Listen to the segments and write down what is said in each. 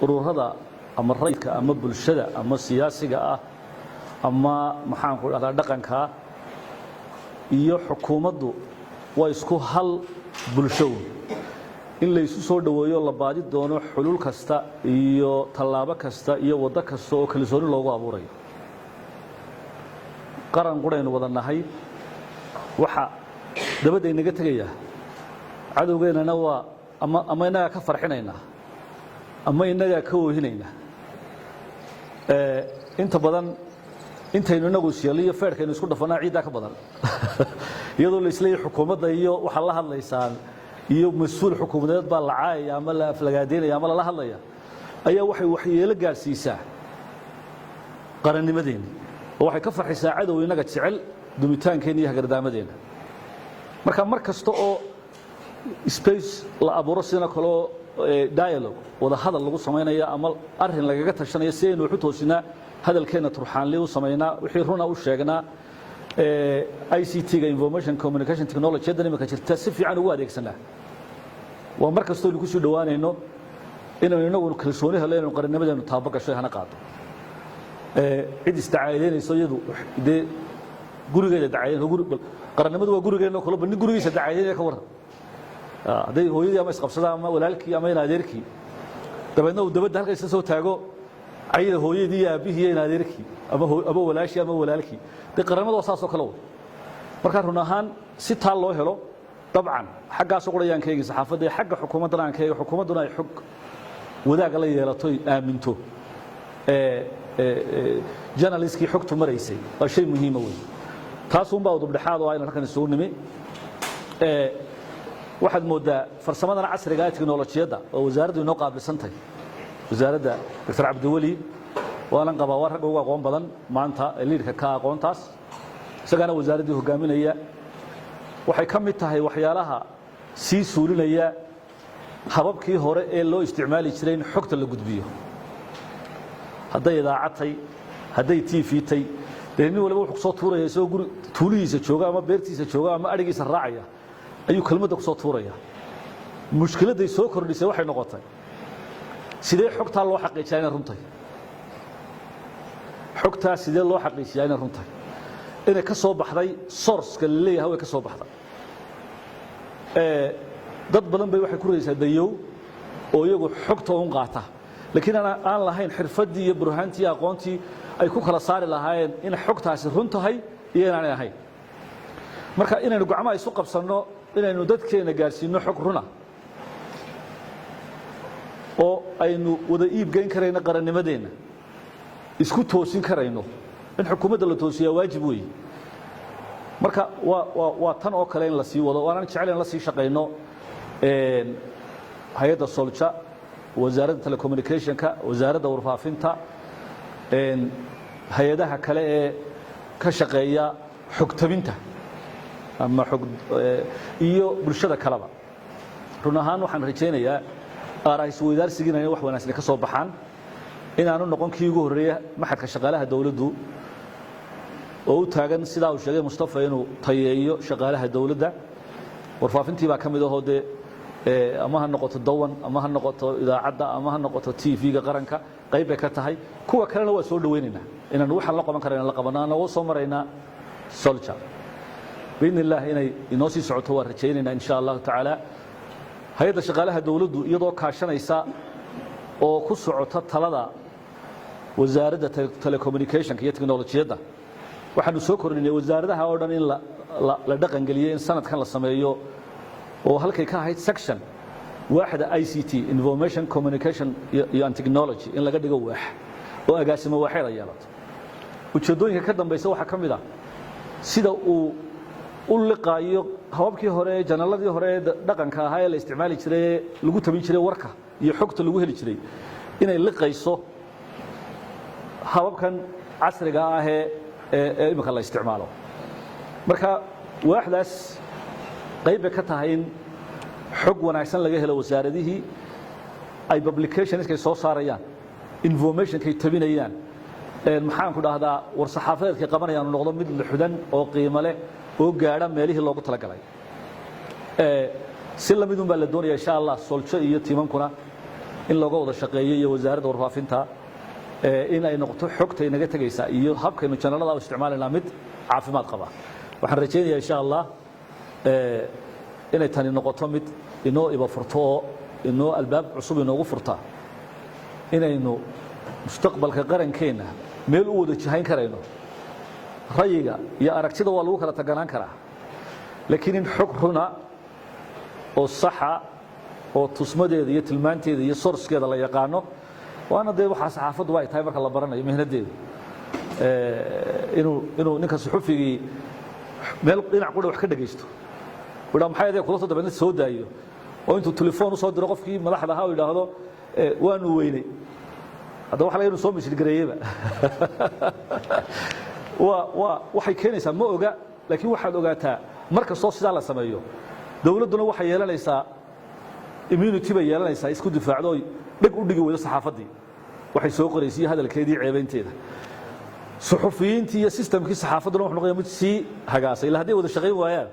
Ururada ama rayidka ama bulshada ama siyaasiga ah ama, maxaan ku dhahdaa, dhaqankaa iyo xukuumaddu waa isku hal bulsho. In laysu soo dhoweeyo, la baadi doono xulul kasta iyo tallaabo kasta iyo waddo kasta oo kalsooni loogu abuurayo. Qaran quraynu wada nahay. Waxa dabadda inaga tegayaa cadowgeennana waa ama innagaa ka farxinaynaa ama innagaa ka oohinaynaa. Inta badan intaynu inagu isyeello iyo feerhkaynu isku dhafanaa ciiddaa ka badan, iyadoo la isleeyahy xukuumadda iyo waxaad la hadlaysaan iyo mas-uul xukuumadeed baa la caayaya ama la aflagaadeynaya ama lala hadlaya, ayaa waxay waxyeelo gaadhsiisaa qarannimadeenna oo waxay ka farxisaa cadow innaga jecel dumitaankeenna iyo hagardaamadeenna. Marka mar kasta oo space la abuuro sidana kaloo dialogue, wada hadal lagu samaynaya ama arrin lagaga tashanaya si aynu wax u toosinaa, hadalkeenna turxaanli u samaynaa, wixii runa u sheegnaa, ICT-ga, information communication technology haddan imika jirta, si fiican ugu adeegsanaa, waa mar kastoo aynu kusii dhowaanayno inaynu inagu kalsooni hello, inaynu qarannimadeenu taabo gasho, hana qaado. Cid isdacaadeynayso iyadu dee gurigeeda dacaadeyn. Qarannimadu waa gurigeenna oo kale. Bal nin gurigiisa dacaadeynaya ka warran? Hadday hooyadii ama isqabsadaan ama walaalkii ama in adeerkii, dabeedna uu dabadda halka isla soo taago cayda hooyadii iyo aabbihii iyo in adeerkii ama walaashii ama walaalkii, dee qarannimadu waa saas oo kale wey. Marka run ahaan si taa loo helo, dabcan xaggaasoo qura yaan ka eegin saxaafadda, iyo xagga xukuumaddana aan ka eegin, xukuumadduna ay xog wadaaga la yeelato, aaminto journalistkii xogtu maraysay, waa shay muhiima wey. Taasunbaa udubdhexaad oo ah inaan halkan isugu nimi. Waxaad mooddaa farsamadan casriga ee teknolojiyadda oo wasaaraddu inoo qaabilsantahay, wasaaradda Doctor Cabdiweli, waanan qabaa waa ragga ugu aqoon badan maanta ee liidhka ka aqoontaas, isagaana wasaaraddii hogaaminaya, waxay ka mid tahay waxyaalaha sii suulinaya hababkii hore ee loo isticmaali jiray in xogta la gudbiyo. Hadday idaacadtay, hadday TV tay, dee nin waliba wuxuu kusoo tuuraya isagoo guri tuulihiisa jooga ama beertiisa jooga ama adhigiisa raacaya ayuu kelmadda kusoo tuuraya. Mushkiladday soo kordhisay waxay noqotay: sidee xogtaa loo xaqiijiyaa inay runtahay? Xogtaa sidee loo xaqiijiyaa inay runtahay, inay ka soo baxday sourceka la leeyahay way ka soo baxday? Dad badan bay waxay ku raysaa dayow oo iyagu xogta un qaata, laakiin aan lahayn xirfaddii iyo burhaantii iyo aqoontii ay ku kala saari lahaayeen in xogtaasi run tahay iyo inaanay ahayn. Marka inaynu gacmaha isu qabsanno, inaynu dadkeenna gaadhsiinno xog runa oo aynu wada iib geyn karayno, qarannimadeenna isku toosin karayno, in xukuumadda la toosiyaa waajib weeye. Marka waa tan oo kale in la sii wado, waanaan jecel in la sii shaqayno hay-adda SOLJA, wasaaradda telecommunicationka, wasaaradda warfaafinta, hay-adaha kale ee ka shaqeeya xogtabinta ama xog iyo bulshada kaleba. Run ahaan waxaan rajaynayaa aaraa isweydaarsigiina inay wax wanaagsan ka soo baxaan, inaanu noqon kii ugu horreeya. Maxadka shaqaalaha dowladdu oo u taagan, sidaa uu sheegay Mustafa, inuu tayeeyo shaqaalaha dowladda, warfaafintii baa ka mid ahoo dee ama ha noqoto Dawan ama ha noqoto idaacadda ama ha noqoto TV-ga qaranka, qayb bay ka tahay. Kuwa kalena waa soo dhawaynaynaa inaanu waxaan la qaban karayna la qabano, anagoo soo maraynaa SOLJA. Biidni illah inay inoo sii socoto waan rajaynaynaa, insha Allahu tacaala. Hay-adda shaqaalaha dowladdu iyadoo kaashanaysa oo ku socota talada wasaaradda telecommunicationka iyo technolojiyadda, waxaanu soo kordhinay wasaaradaha oo dhan in la dhaqangeliyey in sanadkan la sameeyo oo halkay ka ahayd section, waaxda ICT, information communication iyo technology, in laga dhigo waax oo agaasimo waaxeed ay yeelato. Ujeeddooyinka ka dambaysa waxaa ka mid ah sida uu u liqaayo hababkii hore, jannaladii hore ee dhaqanka ahaa ee la isticmaali jiray, ee lagu tabin jiray warka iyo xogta lagu heli jiray, inay liqayso hababkan casriga ah ee imika la isticmaalo. Marka waaxdaas qayb bay ka tahay in xog wanaagsan laga helo wasaaradihii ay publicationskay soo saarayaan, informationkay tabinayaan, maxaan ku dhahdaa, war saxaafadeedkay qabanayaan noqdo mid luxdan oo qiimo leh oo gaadha meelihii loogu talagalay. Si la midun baa la doonaya, insha Allah, SOLJO iyo tiimankuna In looga wada shaqeeyo iyo Wasaaradda Warfaafinta in ay noqoto xogta inaga tegaysa iyo habkaynu channelada u isticmaalaynaa mid caafimaad qaba. Waxaan rajaynayaa, insha Allah, inay tani noqoto mid inoo iba furto oo inoo albaab cusub inoogu furta inaynu mustaqbalka qarankeenna meel u wada jihayn karayno. Rayiga iyo aragtida waa lagu kala taganaan karaa, laakiin in xog runa oo saxa oo tusmadeeda iyo tilmaanteeda iyo sourcekeeda la yaqaano, waana dee waxaa saxaafaddu ay tahay marka la baranayo mihnadeedu, inuu ninka suxufigii meel dhinac qudha wax ka dhegaysto, idhaa maxay adee kula soo, dabeedna soo daayo oo intuu telefoon usoo diro qofkii madaxda ahaa oo yidhaahdo waanu weynay. Hadda waxa laga inuu soo mishilgareeyeyba waa waxay keenaysaa ma oga. Laakiin waxaad ogaataa, mar kastoo sidaa la sameeyo, dowladduna waxay yeelanaysaa immunity bay yeelanaysaa isku difaacdo oy dheg u dhigi weydo saxaafaddii waxay soo qoraysay iyo hadalkeedii ceebaynteeda. Suxufiyiintii iyo systemkii saxaafadduna wuxuu noqonayaa mid sii hagaasay illa hadday wada shaqayn waayaan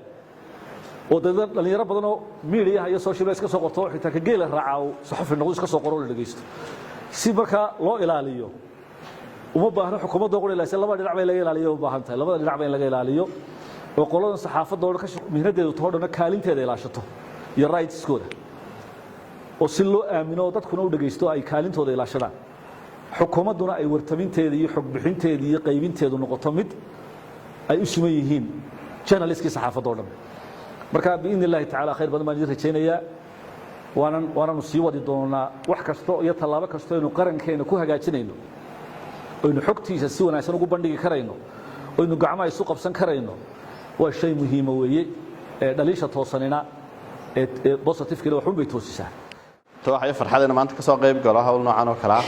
oo dee dhalinyaro badan oo mediaha iyo social media iska soo qorto, xitaa ka geela raacaa uu saxufi noqdo, iska soo qoro oo la dhegaysto. Si markaa loo ilaaliyo uma baahno xukuumadda qura ilaasay, labada dhinac ba in laga ilaaliyo u baahan tahay, labada dhinac ba in laga ilaaliyo oo qoladan saxaafadda oo dhan ka mihnadeedu too dhanna kaalinteeda ilaashato iyo rightskooda, oo si loo aamino oo dadkuna u dhegaysto ay kaalintooda ilaashadaan, xukuumadduna ay wartabinteeda iyo xog bixinteeda iyo qaybinteedu noqoto mid ay u siman yihiin journalistkii saxaafadda oo dhan. Marka biidni Illaahi tacala khayr badan baan idin rajaynayaa, waananu sii wadi doonaa wax kasto iyo tallaabo kasto aynu qarankeena ku hagaajinayno, aynu xogtiisa si wanaagsan ugu bandhigi karayno, aynu gacmaha isu qabsan karayno. Waa shay muhiima weeye ee dhaliisha toosanina ee positivekina waxun bay toosisaa. Ta waxay farxadena maanta ka soo qayb galo hawl noocan oo kale ah.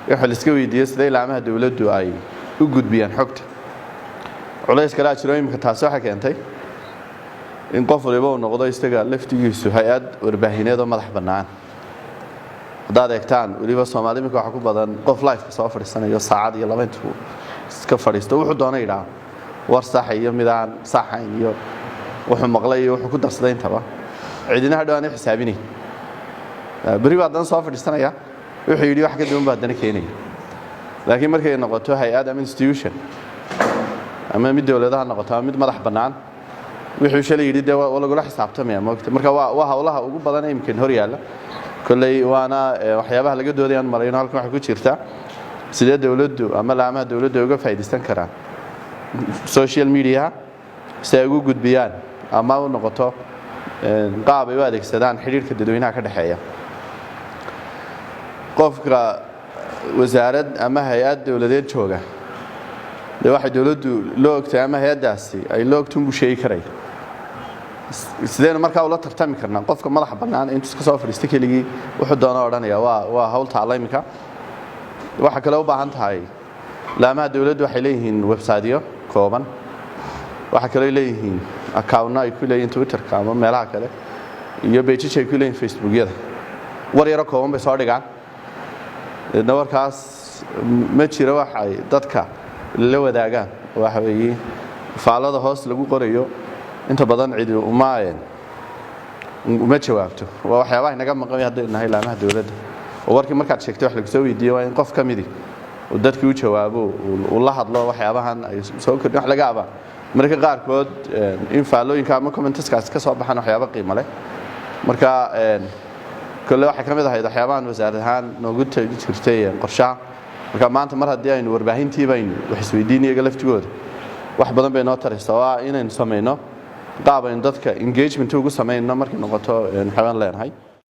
Waxa la iska weydiiyey sidee laamaha dowladdu ay u gudbiyaan xogta. Culays kalaa jiro imika. Taasi waxay keentay in qof waliba uu noqdo isaga laftigiisu hay-ad warbaahineed oo madax bannaan. Haddaad eegtaan weliba Soomaali iminka waxa ku badan qof liveka soo fadhiisanayo saacad iyo laba intuu iska fadhiisto wuxuu doona yidhaah, war sax iyo midaan saxayn iyo wuxuu maqlay iyo wuxuu ku darsaday intaba, cidina hadhow aanay xisaabinayn. Berri baa haddana soo fadhiisanaya, wuxuu yidhi wax ka duwan baa haddana keenaya. Laakiin markay noqoto hay-ad ama institution, ama mid dowladaha noqoto ama mid madax bannaan, wuxuu shalay yidhi dee waa lagula xisaabtamaya moogta. Marka waa hawlaha ugu badan imkan hor yaalla kolley, waana waxyaabaha laga doodayaan malayno. Halkan waxay ku jirta sidee dowladdu ama laamaha dowladdu ay uga faa'iidaysan karaan social media si ay ugu gudbiyaan ama u noqoto qaab ay u adeegsadaan xidhiirka dadweynaha ka dhexeeya. Qofka wasaarad ama hay-ad dowladeed jooga dee waxay dowladdu loo ogtahay ama hay-addaasi ay loo ogta unbuu sheegi karaya. Sideynu markaa ula tartami karnaa qofka madaxa bannaan intuu iska soo fadhiista keligii wuxuu doono odhanaya? Waa hawl taalla iminka. Waxaa kale u baahan tahay, laamaha dowladdu waxay leeyihiin websiteyo kooban, waxaa kaloo leeyihiin accountno ay ku leeyihiin Twitterka ama meelaha kale iyo pages ay ku leeyihiin Facebookyada. War yaro kooban bay soo dhigaan, deedna warkaas ma jiro wax ay dadka la wadaagaan. Waxa weeye faallada hoos lagu qorayo inta badan cidi uma jawaabto. Waa waxyaabaha inaga maqan haddaynu nahay laamaha dowladda, oo warkii markaad sheegtay wax lagu soo weydiiyo waa in qof ka midi uu dadkii u jawaabo, uu la hadlo waxyaabahan ay soo kordhin. Wax laga yaabaa mararka qaarkood in faallooyinka ama commentskaasi ka soo baxaan waxyaaba qiimo leh. Marka kolle waxay ka mid ahayd waxyaabahan wasaarad ahaan noogu tagi jirtay qorshaha. Marka maanta mar haddii aynu warbaahintii baynu wax isweydiin, iyaga laftigooda wax badan bay noo taraysaa, oo ah inaynu samayno qaab aynu dadka engagement ugu samayno markay noqoto waxyaabaan leenahay.